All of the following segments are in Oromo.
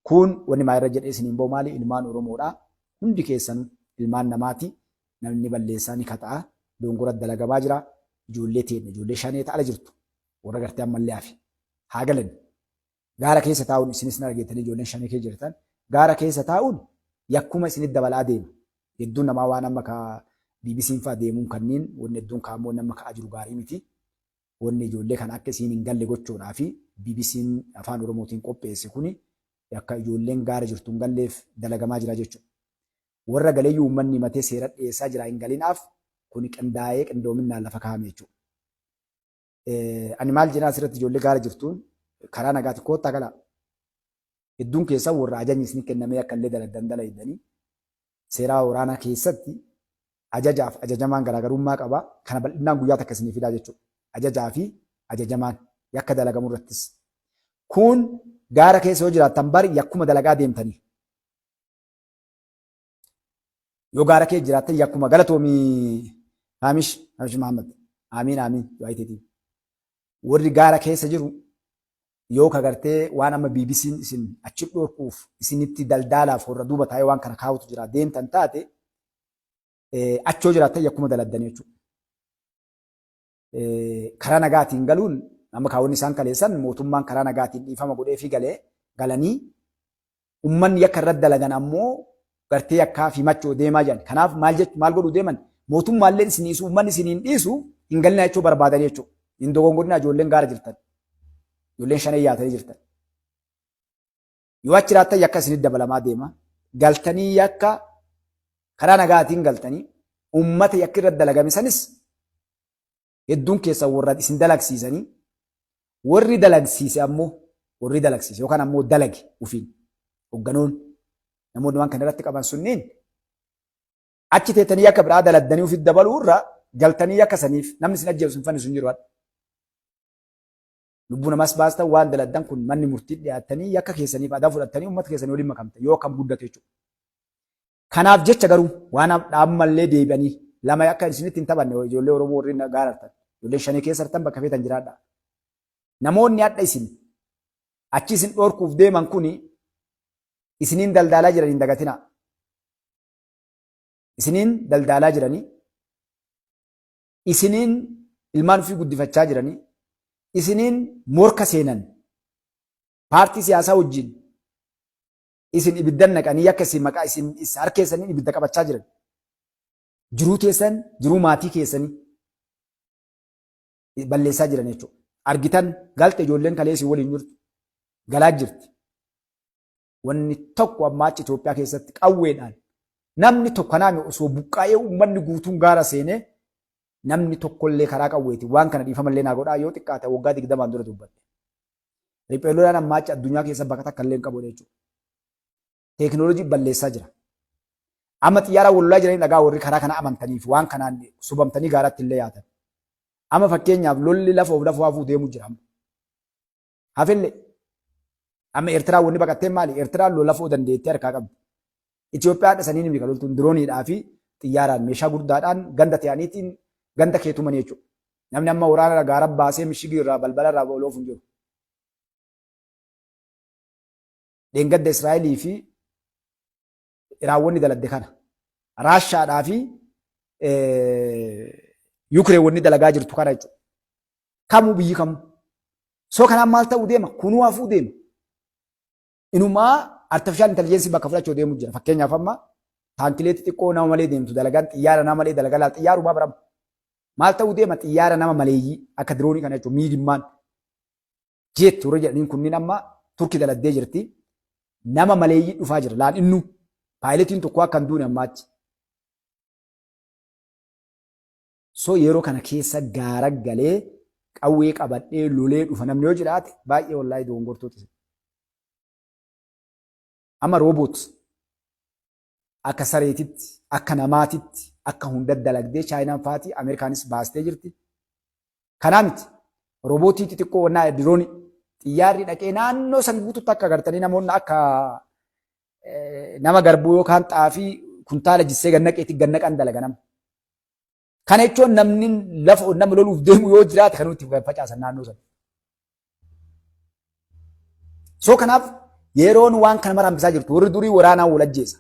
Kun wanni maayirra jedhee isiniin ba'u maali? Ilmaan Oromoodha. Hundi keessan ilmaan namaati. Namni balleessaa ni kata'a. Dongora dalagamaa jira. Ijoollee teenya, ijoollee shanee ta'ala jirtu. Warra gartee ammallee hafe. Haa galani. Gaara keessa taa'uun isinis na dhageettanii ijoolleen shanee keessa jirtan. Gaara keessa taa'uun yakkuma isinitti dabalaa deema. Hedduun namaa waan amma ka BBC'n fa'a deemuun kanneen wanni hedduun kaa'ammoo nama ka'aa jiru gaarii miti. Wanni ijoollee kana akka isiin hin galle gochuudhaa fi BBC'n afaan Oromootiin qopheesse kuni akka ijoolleen gaara jirtu hin galleef dalagamaa jira jechuudha. Warra galeeyyuu uummanni himatee seera dhiyeessaa jira hin galinaaf kuni qindaa'ee qindoominaan lafa kaa'ame jechuudha. Ani maal jedhaa asirratti ijoollee gaara jirtuun karaa nagaati koottaa galaa. Hedduun keessan warra ajajni isin kennamee akka illee dalagdan dalaydanii seeraa waraanaa keessatti ajajaaf ajajamaan garaagarummaa qaba. Kana bal'inaan guyyaa takka isinii fidaa jechuudha. Ajajaa fi ajajamaan yakka dalagamu irrattis. Kun gaara keessa yoo jiraattan bari yakkuma dalagaa deemtanii. Yoo gaara keessa jiraattan yakkuma galatoomii Haamish Haamish Mahammad. Aamiin aamiin du'aa iteetiin. Warri gaara keessa jiru yoo ka gartee waan amma BBC'n isin achi dhorkuuf isinitti daldaalaaf warra duuba taa'ee waan kana kaa'utu jira deemtan taate achoo jiraattan yakkuma daladdan jechuudha. Karaa nagaatiin galuun amma kaawwanni isaan kaleessan mootummaan karaa nagaatiin dhiifama godhee fi galee galanii ummanni yakka irratti dalagan ammoo gartee yakkaa fi machoo deemaa jiran. Kanaaf maal jechu maal godhuu deeman mootummaallee isin dhiisu ummanni isin hin dhiisu hin galinaa jechuu barbaadan jechuudha. Hin dogongorinaa ijoolleen gaara jirtan. Ijoolleen shanee yaatanii jirtan. Yoo achi jiraattan yakka isinitti dabalamaa deema. Galtanii yakka karaa nagaatiin galtanii ummata yakki irratti dalagame sanis hedduun keessan warra isin dalagsiisanii warri dalagsiise ammoo warri dalagsiise yookaan ammoo dalage ufiin hogganoon namoonni waan kana irratti qaban sunniin achi teettanii yakka biraa daladdanii ofitti dabaluu irra galtanii yakka saniif namni isin ajjeesu hin fannisu hin jiru. Lubbuu namas baastan waan daladdan kun manni murtii dhiyaattanii yakka keessaniif adaa fudhattanii uummata keessanii waliin makamtan yoo akkam guddate jechuudha. Kanaaf jecha garuu waan ammallee deebi'anii lama akka isinitti hin taphanne ijoollee Oromoo warri gaarartan ijoollee shanii keessa jirtan bakka feetan jiraadha. Namoonni hadha isin achi isin dhorkuuf deeman kuni isiniin daldaalaa jiran hin dagatinaa. Isiniin daldaalaa jiranii isiniin ilmaan ofii guddifachaa jiranii isiniin morka seenan paartii siyaasaa wajjin isin ibiddan naqanii akka isin maqaa isin harkeessanii ibidda qabachaa jiran. Jiruu teessan, jiruu maatii keessanii balleessaa jiran jechuudha. Argitan galte ijoolleen kalee isin waliin jirtu galaa jirti. Wanni tokko ammaa achi Itoophiyaa keessatti qawweedhaan namni tokko kanaami osoo buqqaa'ee uummanni guutuun gaara seenee namni tokkollee karaa qawweeti waan kana dhiifamallee naa godhaa yoo xiqqaate waggaa 20n dura dubbadhe. Riphee lolaan ammaa achi addunyaa keessa bakka takka illee hin qabu jechuudha. Teekinooloojii balleessaa jira. Amma xiyyaara wal lolaa jiranii dhagaa warri karaa kana amantaniif waan kanaan sobamtanii gaaratti illee yaatan. Amma fakkeenyaaf lolli lafoof lafoo hafuu deemu jira amma. Hafillee. Amma Eertiraan wanni baqattee maali? Eertiraan lola lafoo dandeettee harkaa qabdi. Itoophiyaa hadha saniin miti loltuun dirooniidhaa fi xiyyaaraan meeshaa guddaadhaan ganda ta'aniitiin ganda kee tumanii jechuudha. Namni amma waraana gaara baasee mishigii irraa balbala irraa oloofu hin jiru. Dheengadda Israa'elii fi Iraawwanni daladde kana. Raashaadhaa fi Yukireen wanni dalagaa jirtu kana jechuudha. Kamuu biyyi kamuu. Soo kanaan maal ta'uu deema? Kunuu hafuu deema. Inumaa artificial intelligence bakka fudhachuu deemu jira. Fakkeenyaaf amma taankilee xixiqqoo nama malee deemtu dalagan xiyyaara nama malee dalagan laal xiyyaarumaa barama. Maal ta'uu deema xiyyaara nama maleeyyii akka diroonii kana jechuun miigimmaan jeetti warra jedhaniin kunniin amma Turkii daladdee jirti. Nama maleeyyii dhufaa jira. Laal innu paayiletiin tokko akka hin duune ammaachi. So yeroo kana keessa gaara galee qawwee qabadhee lolee dhufa namni yoo jiraate baay'ee wallaahi dogongortoota isin. Amma rooboot akka sareetitti akka namaatitti akka hunda dalagdee chaayinaan faatii Ameerikaanis baastee jirti. Kanaa miti roobootii xixiqqoo wannaa diroonii xiyyaarri dhaqee naannoo san guututti akka agartanii namoonni akka nama garbuu yookaan xaafii kuntaala jissee gannaqeetti gannaqan dalaga nama. Kana jechuun namni lafa nama loluuf deemu yoo jiraate kan nuti facaasan naannoo sana. So kanaaf Yeroon waan kana mara hambisaa jirtu warri durii waraanaan wal ajjeesa.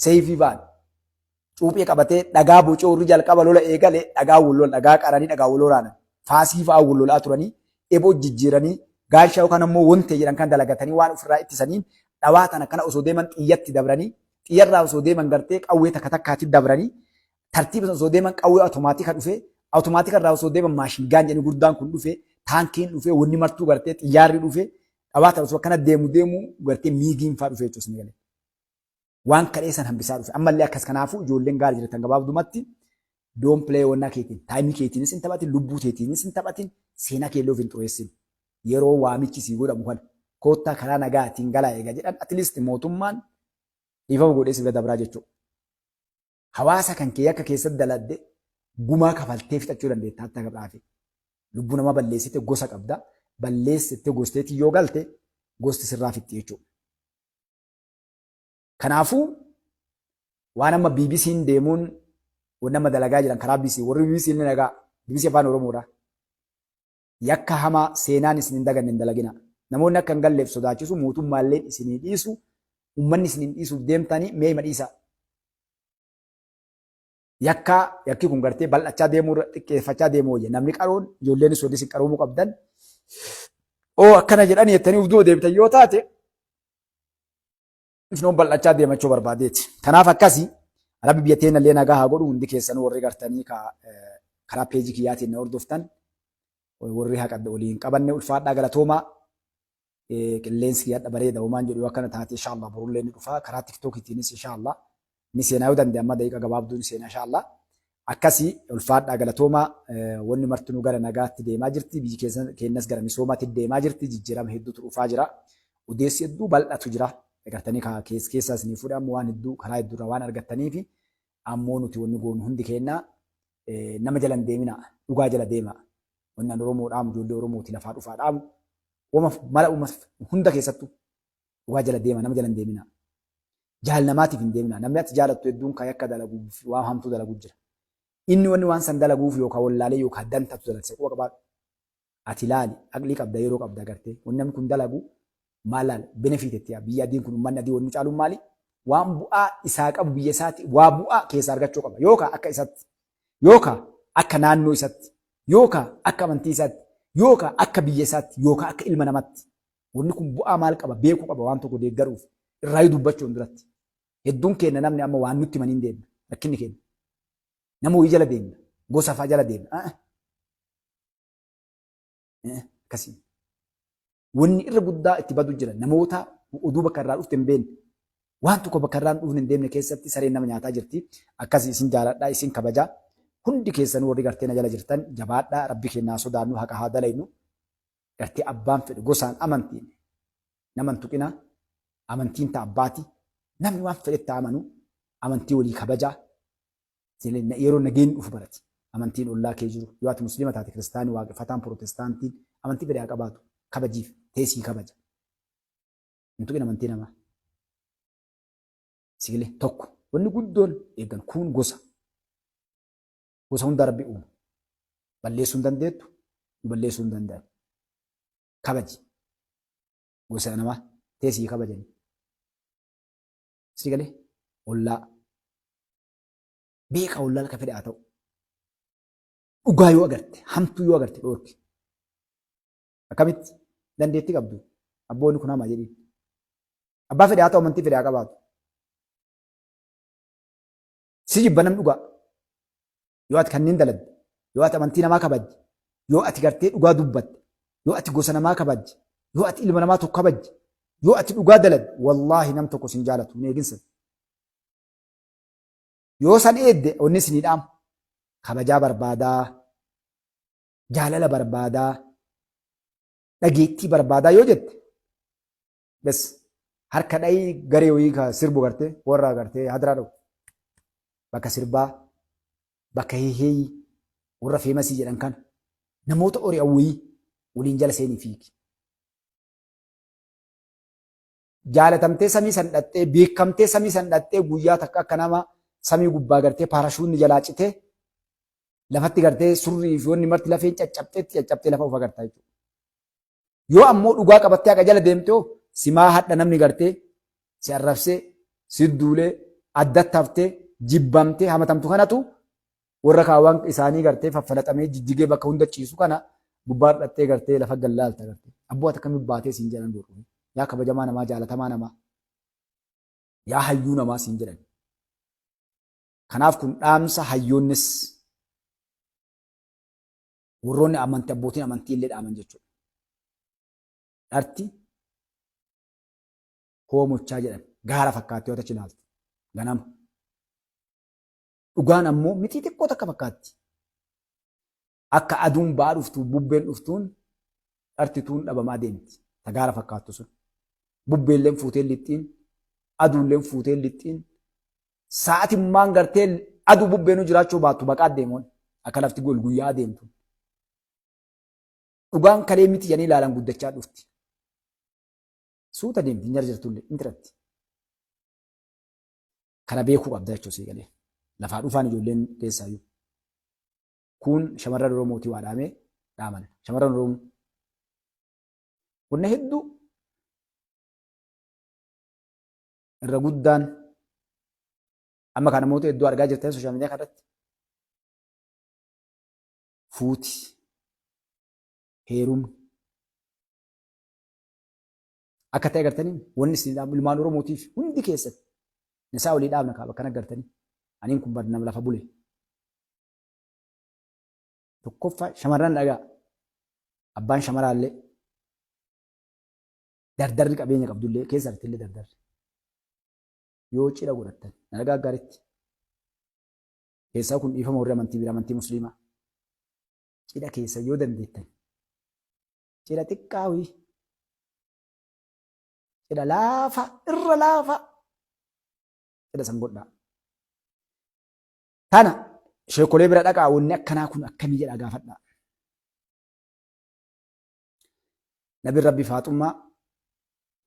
Seeyfii ba'an. Cuuphee qabatee dhagaa bocee warri jalqaba lola eegale dhagaa wal lola dhagaa qaranii dhagaa wal waraanan. Faasii fa'aa wal lolaa turanii eboo jijjiiranii gaashaa yookaan ammoo wontee jedhan kan dalagatanii waan ofirraa ittisaniin dhawaa tana kana osoo deeman xiyyatti dabranii xiyyarraa osoo deeman gartee qawwee takka takkaatti dabranii tartiiba osoo deeman qawwee automaatika dhufe automaatika irraa osoo deeman maashingaan jedhanii guddaan kun dhufe taankiin dhufe wanni martuu gartee xiyyaarri dhufe dhawaa tana osoo akkana deemu deemu gartee miigiin fa'aa dhufe jechuudha galee. Waan kadhee san hambisaa dhufe ammallee akkas kanaafuu ijoolleen gaarii jirtan gabaabdumatti doon pilee wannaa keetiin taayimii keetiinis hin taphatin lubbuu teetiinis hin taphatin seenaa keellee of hin xureessin yeroo waamichi sii godhamu kana koottaa karaa nagaatiin galaa eega jedhan at least mootummaan dhiifama godhee si bira dabraa jechuudha. Hawaasa kan kee yakka keessatti daladde gumaa kafaltee fixachuu dandeetta hatta gabaafi. Lubbuu namaa balleessite gosa qabda. Balleessite gosteetii yoo galte gosti sirraa fixxi jechuudha. Kanaafuu waan amma BBC'n deemuun wanni amma dalagaa jiran karaa BBC warri BBC illee nagaa BBC afaan Oromoodha. Yakka hamaa seenaan isin hin daganne hin dalagina. Namoonni akka hin galleef sodaachisu mootummaalleen isinii dhiisu uummanni isin hin dhiisuuf deemtanii mee ima dhiisa. Yakka yakki kun gartee bal'achaa deemuu irra xiqqeeffachaa deemuu wayya. Namni qaroon ijoolleenis warri isin qaroomuu qabdan oo akkana jedhanii jettanii uf duuba deebitan yoo taate ifnoon bal'achaa deemachuu barbaadeeti. Kanaaf akkasi rabbi biyya teenya illee nagaa haa godhu hundi keessanuu warri gartanii karaa peejii kiyyaatiin na hordoftan warri haqa waliin qabanne ulfaadhaa galatoomaa qilleensi kiyya bareeda homaan jedhu yoo akkana taate inshallah borullee ni dhufa karaa tiktookiitiinis inshallah ni seenaa yoo danda'e amma daqiiqa gabaabduu ni seenaa inshallah akkasii ulfaadhaa galatoomaa wanni martinuu gara nagaatti deemaa jirti biyyi keenyas gara misoomaatti deemaa jirti jijjiirama hedduutu dhufaa jira odeessi hedduu bal'atu jira gartanii keessaa isinii fuudhamu waan hedduu karaa hedduurraa waan argattaniifi ammoo nuti wanni goonu hundi keenya nama jala hin deemina dhugaa jala deema wanni an Oromoo dhaamu ijoollee Oromooti lafaa dhufaa dhaamu wama mala hunda keessattuu dhugaa jala deema nama jala hin deemina. Jaal namaatiif hin deemina. Namni ati jaalattu hedduun kan yakka dalagu waan hamtuu dalagu jira. Inni wanni waan san dalaguuf yookaan wallaalee yookaan dantatu dalagse quba qabaadhu. Ati laali aqlii qabda yeroo qabda gartee wanni namni kun dalagu maal laala benefit itti biyya adiin kun uummanni adii wanni caaluun maali? Waan bu'aa isaa qabu biyya isaatti waa bu'aa keessaa argachuu qaba yookaan akka isatti yookaan akka naannoo isatti yookaan akka amantii isaatti yookaan akka biyya isaatti yookaan akka ilma namaatti. Wanni kun bu'aa maal qaba beekuu qaba waan tokko deeggaruuf irraayyuu dubbachuun duratti. Hedduun keenya namni amma waan nutti himanii hin deemna rakkinni keenya. Nama wayii jala deemna gosa fa'aa jala deemna. Akkasii. Wanni irra guddaa itti badu jira namoota oduu bakka irraa dhufte hin beekne. Waan tokko bakka irraa hin dhufne hin deemne keessatti sareen nama nyaataa jirti. Akkasii isin jaaladhaa isin kabajaa. Hundi keessanuu warri gartee na jala jirtan jabaadhaa rabbi keenya haa sodaannu haqa haa dalaynu. Gartee abbaan fedhe gosaan amantiin nama hin tuqinaa. Amantiin ta abbaati. Namni waan fedhetti haa amanu. Amantii walii kabajaa. Yeroo nageenyi dhufu barati. Amantiin ollaa kee jiru yoo ati musliima taate kiristaanii waaqeffataan pirootestaantiin amantii fedhe haa qabaatu kabajiif teessii kabaja. Hin tuqin amantii namaa. Sigilee tokko wanni guddoon eeggan kuun gosa. Gosa hunda rabbi uume. Balleessuu hin dandeettu, balleessuu hin danda'an. Kabaji. Gosa namaa teessii kabajanii. Sigilee ollaa. Beekaa ollaa ka fedhe haa ta'u. Dhugaa yoo agarte, hamtuu yoo agarte dhoorki. Akkamitti dandeettii qabdu abboonni kun hamaa jedhiin. Abbaa fedhe haa ta'u amantii fedhe haa qabaatu. Si jibba namni dhugaa. Yoo ati kanneen daladde, yoo ati amantii namaa kabajje, yoo ati gartee dhugaa dubbatte, yoo ati gosa namaa kabajje, yoo ati ilma namaa tokko kabajje, yoo ati dhugaa daladde, wallaahi nam tokko sin jaalatu hin eeginsan. Yoo san eedde onni isinii dhaamu kabajaa barbaadaa, jaalala barbaadaa, dhageettii barbaadaa yoo jette bes harka dhayii garee wayii ka sirbu gartee warra gartee hadiraa dha'u bakka sirbaa bakka heheeyi warra feemasii jedhan kana namoota ori'an wayii waliin jala seenii fiigi. Jaalatamtee samii san dhaxxee beekamtee samii san dhaxxee guyyaa takka akka nama samii gubbaa gartee paarashuunni jalaa citee lafatti gartee surrii fi wanni marti lafeen caccabxeetti caccabxee lafa of agartaa jechuudha. Yoo ammoo dhugaa qabattee haqa jala deemte hoo Simaa hadha namni gartee si arrabsee, si duulee, addatti haftee, jibbamtee hamatamtu kanatu warra kaawwan isaanii gartee faffalaxamee jijjigee bakka hunda ciisu kana gubbaa dhattee gartee lafa gallaalta gartee. Abboo ati akkamitti baatee siin jedhan dur. Yaa kabajamaa namaa, jaalatamaa namaa. Yaa hayyuu namaa siin jedhan. Kanaaf kun dhaamsa hayyoonnis warroonni amantii abbootiin amantii illee dhaaman jechuudha. Dharti hoomochaa jedhan gaara fakkaatti yoo achi ilaaltu ganama. Dhugaan ammoo mixii xiqqoo takka fakkaatti. Akka aduun ba'aa dhuftu bubbeen dhuftuun dharti tuun dhabamaa deemti. Ta gaara fakkaattu sun. Bubbeelleen fuutee lixxiin, aduulleen fuutee lixxiin, sa'atimmaan gartee aduu bubbeenuu jiraachuu baattu baqaa deemuun akka lafti gol guyyaa deemtu. Dhugaan kalee miti jedhanii ilaalan guddachaa dhufti. Suuta deemti hin jarjartullee hin tiratti. Kana beekuu qabda jechuun sii galee. Lafaa dhufaan ijoolleen keessaayyuu. Kun shamarran Oromootii waa dhaamee dhaaman. Shamarran Oromoo. Wanna hedduu irra guddaan amma kan namoota hedduu argaa jirtan sooshaal miidiyaa kanarratti fuuti heerumni akka ta'e agartanii wanni isin dhaabu ilmaan Oromootiif hundi keessan nisaa olii dhaabna kaaba akkana agartanii aniin kun bar nama lafa bule. Tokkoffaa shamarran dhagaa abbaan shamaraallee dardarri qabeenya qabdullee keessa artillee dardarri yoo cidha godhattan na dhagaa gaaritti keessaa kun dhiifama warri amantii bira amantii musliimaa cidha keessa yoo dandeettan cidha xiqqaa wayii cidha laafaa irra laafaa cidha san godhaa. Tana sheekolee bira dhaqaa wanni akkanaa kun akkamii jedhaa gaafadhaa. Nabiin Rabbi Faaxummaa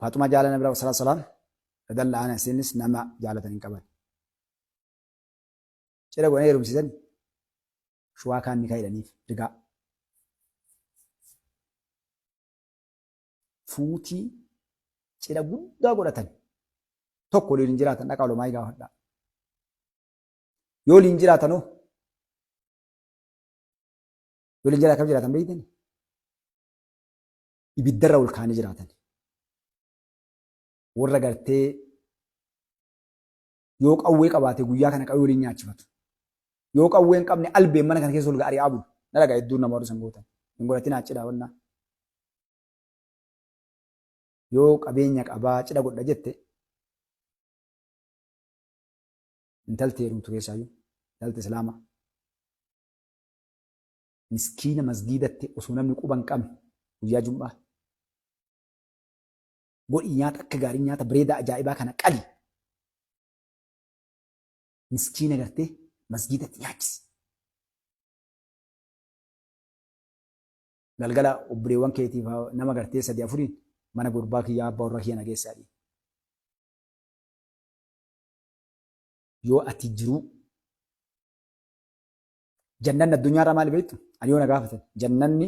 Faaxumaa jaala Nabi Rabbi sallallahu alaihi wasallam radalla ana isinis nama jaalatan hin qaban. Cidha godhanii heerumsiisan shuwaa kaan ni kaa'edhaniif rigaa. Fuutii cidha guddaa godhatan tokko waliin hin jiraatan dhaqaa olomaayii gaafadhaa. Yoo waliin jiraatan hoo? Yoo waliin jiraatan kam jiraatan beektani? Ibiddarra ol kaanii jiraatan. Warra gartee yoo qawwee qabaate guyyaa kana qawwee waliin nyaachifatu. Yoo qawwee hin qabne albeen mana kana keessa ol ari'aa bulu. Na dhagaa hedduun nama warra san gootan. Hin godhatinaa cidha wannaa. Yoo qabeenya qabaa cidha godha jette intalti heerumtu keessaayyuu intalti islaamaa. Miskiina masgiidatti osoo namni quba hin qabne guyyaa jum'aa godhii nyaata akka gaarii nyaata bareedaa ajaa'ibaa kana qali. Miskiina gartee masgiidatti nyaachisi. Galgala obboleewwan keetiif nama gartee sadii afuriin mana gurbaa kiyyaa abbaa warraa kiyya nageessaa dhiin. Yoo ati jiruu jannanni addunyaarraa maali beektu? Ani yoo na gaafatan jannanni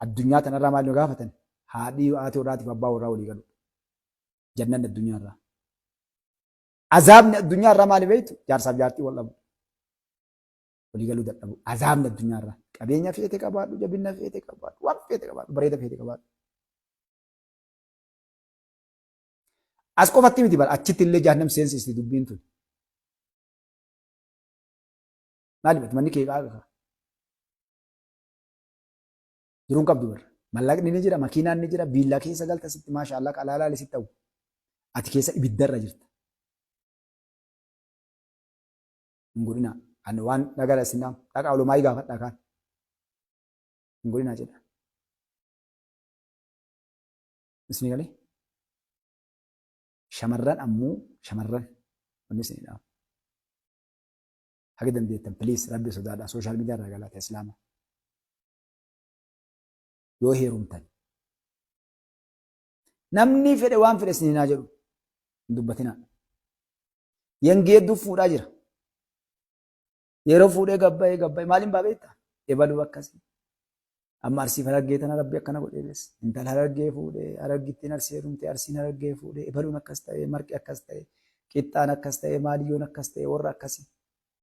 addunyaa tanarraa maali na gaafatan? Haadhii haati warraatiif abbaa warraa walii galu. Jannanni addunyaarraa. Azaabni addunyaarraa maali beektu? Jaarsaaf jaartii wal dhabu. Walii galuu dadhabu. Azaabni addunyaarraa. Qabeenya feete qabaadhu, jabina feete qabaadhu, waan feete qabaadhu, bareeda feete qabaadhu. As qofatti miti bara achitti illee jahannam seensisti dubbiin tun. Maali miti manni kee qaaqa. Jiruun qabdu bara. Mallaqni ni jira, makiinaan ni jira, viillaa keessa galta sitti maasha Allah qalaalaa sitti ta'u. Ati keessa ibiddarra jirta. Hin godhinaa. Ani waan dhagala isin dhaamu. Dhaqaa olumaayii gaafadhaa kaan. Hin godhinaa jedha. Isin galee? Shamarran ammoo shamarran wanni isin dhaamu. Haga dandeettan please rabbi sodaadhaa social media irraa galaa ta'e islaama. Yoo heerumtan. Namni fedhe waan fedhe isin haa jedhu hin dubbatinaa. Yangii hedduu fuudhaa jira. Yeroo fuudhee gabbayee gabbayee maaliin baa beektaa? Ebaluu akkasii. Amma Arsiif Harargee tana Rabbi akkana godhee bees. Intala Harargee fuudhee, Harargittiin Arsii heerumte, Arsiin Harargee fuudhee, ebaluun akkas ta'e, marqi akkas ta'e, qixxaan akkas ta'e, maaliyyoon akkas ta'e, warra akkasii.